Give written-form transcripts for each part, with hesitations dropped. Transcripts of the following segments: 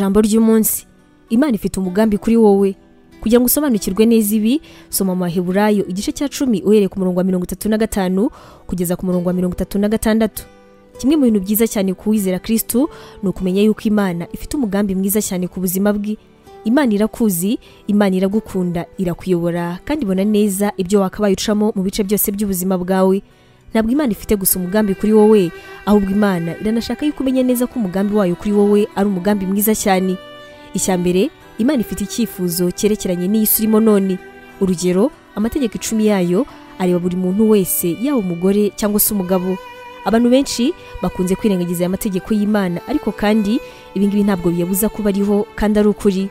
Ijambo ry'umunsi. Imana ifite umugambi kuri wowe. Kugira ngo usobanukirwe neza ibi, soma mu Baheburayo igice cya 10 uhereye ku murongo wa 35 kugeza ku murongo wa 36. Kimwe mu bintu byiza cyane kuwizera Kristo ni ukumenya yuko Imana ifite umugambi mwiza cyane ku buzima bwe. Imana irakuzi, Imana iragukunda, irakuyobora kandi ibona neza ibyo wakabaye ucamo mu bice byose by'ubuzima bwawe. Ntabwo Imana ifite gusa umugambi kuri wowe, ahubwo Imana iranashaka yuko umenya neza ko umugambi wayo kuri wowe ari umugambi mwiza cyane. Icya mbere, Imana ifite icyifuzo cyerekeranye n'isi urimo none. Urugero, amategeko 10 yayo areba buri muntu wese, yaba umugore cyangwa se umugabo. Abantu benshi bakunze kwirengagiza aya mategeko y'Imana, ariko kandi ibi ngibi ntabwo biyabuza kuba ariho kandi ari ukuri.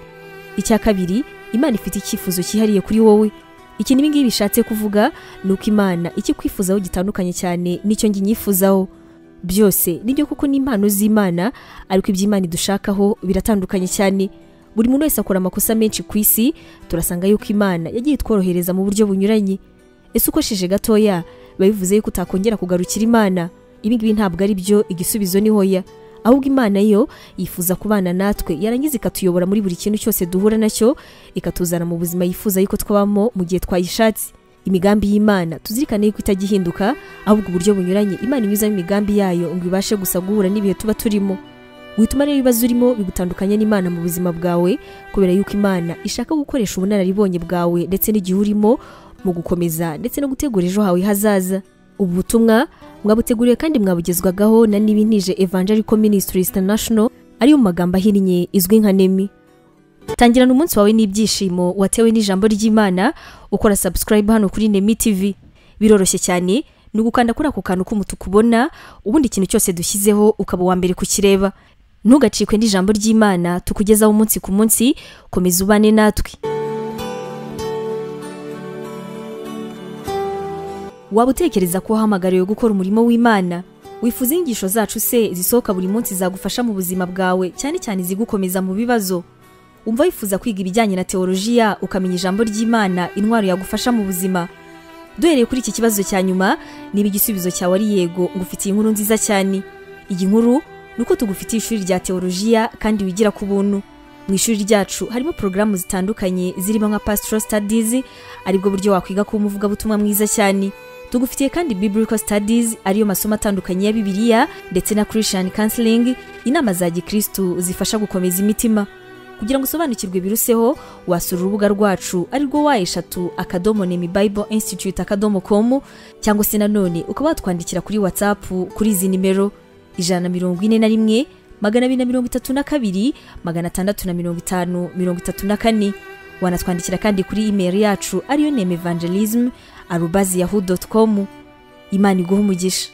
Icya kabiri, Imana ifite icyifuzo cyihariye kuri wowe. Iki ni ibingibi bishatse kuvuga ni uko Imana ikikwifuzaho gitandukanye cyane n'icyo ngi nyifuzaho. Byose nibyo kuko ni impano z'Imana, ariko iby'Imana idushakaho biratandukanye cyane. Buri muntu wese akora amakosa menshi ku isi, turasanga yuko Imana yagiye itworohereza mu buryo bunyuranye. Ese ukosheje gatoya biba bivuze yuko utakongera kugarukira Imana? Ibi ngibi ntabwo ari byo, igisubizo ni hoya. Ahubwo Imana yo yifuza kubana natwe, yarangiza ikatuyobora muri buri kintu cyose duhura nacyo, ikatuzana mu buzima yifuza yuko twabamo mu gihe twayishatse. Imigambi y'Imana tuzirikane yuko itagihinduka, ahubwo uburyo bunyuranye Imana inyuzamo imigambi yayo ngo ibashe gusa guhura n'ibihe tuba turimo. Wituma rero ibibazo urimo bigutandukanya n'Imana mu buzima bwawe, kubera yuko Imana ishaka gukoresha ubunararibonye bwawe ndetse n'igihe urimo mu gukomeza ndetse no gutegura ejo hawe hazaza. Ubu butumwa mwabuteguriwe kandi mwabugezwagaho na Nibintije Evangelical Ministries International, ari mu magambo ahinnye izwi nka NEMI. Tangirana umunsi wawe n'ibyishimo watewe n'ijambo ry'Imana, ukora subscribe hano kuri NEMI TV. Biroroshye cyane, ni ugukanda kuri ako kantu k'umutuku ubona, ubundi ikintu cyose dushyizeho ukaba uwa mbere kukireba. Ntugacikwe n'ijambo ry'Imana tukugezaho umunsi ku munsi, komeza ubane natwe. Waba utekereza ko wahamagariwe gukora umurimo w'Imana? Wifuza inyigisho zacu se zisohoka buri munsi zagufasha mu buzima bwawe, cyane cyane zigukomeza mu bibazo? Umva wifuza kwiga ibijyanye na teolojiya, ukamenya ijambo ry'Imana, intwaro yagufasha mu buzima? Duhereye kuri iki kibazo cya nyuma, niba igisubizo cyawe ari yego, ngufitiye inkuru nziza cyane. Iyi nkuru ni uko tugufitiye ishuri rya teolojiya kandi wigira ku buntu. Mu ishuri ryacu harimo porogaramu zitandukanye zirimo nka Pastoral Studies, aribwo buryo wakwiga kuba umuvugabutumwa mwiza cyane. Tugufitiye kandi Biblical Studies, ariyo masomo atandukanye ya Bibiliya, ndetse na Christian Counseling, inama za Gikristu zifasha gukomeza imitima. Kugira ngo usobanukirwe biruseho, wasura urubuga rwacu arirwo w3.nemibibleinstitute.com, cyangwa se nanone ukaba watwandikira kuri WhatsApp kuri izi nimero 141 232 650 34. Wanatwandikira kandi kuri email yacu ariyo nemevangelism@yahoo.com. Imana iguhe umugisha.